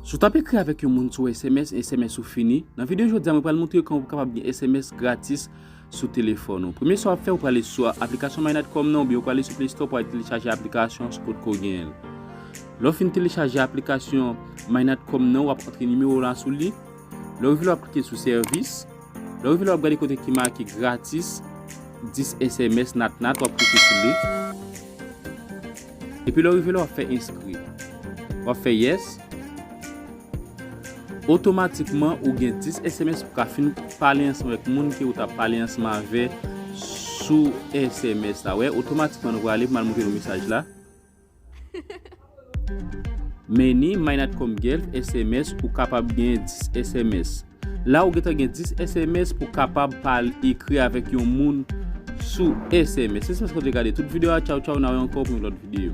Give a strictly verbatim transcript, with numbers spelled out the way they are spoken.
Si w t ap ekri avèk yon moun sou S M S, S M S ou fini, nan videyo jodi a, mwen pral montre w kòman pou kapab gen S M S gratis sou telefòn ou. Premye sa w ap fè, ou prale sou aplikasyon MyNatCom nan, oubyen ou prale sou Play Store pou al telechaje aplikasyon si w potko genyen l. Lè w fin telechaje aplikasyon MyNatCom nan, w ap antre nimewo w la sou li. Lè w rive la, w ap klike sou sèvis. Lè w rive la, w ap gade kote ki make gratis dis S M S NatNat, w ap klike sou li. Epi lè w rive la, w ap fè enskri. W ap fè yes. Otomatikman, ou gen dis S M S pou ka fin pale ansanm avèk moun ke ou t ap pale ansanm avè sou S M S la. Wè, otomatikman, nou prale pou m al montre nou mesaj la. Many MyNatCom Gulf S M S, ou kapab gen dis S M S. La, ou gentan gen dis S M S pou kapab pale, ekri avèk yon moun sou S M S. Se sa, kote gade tout videyo a. Tchaw, tchaw, n a wè ankò pou yon lòt videyo.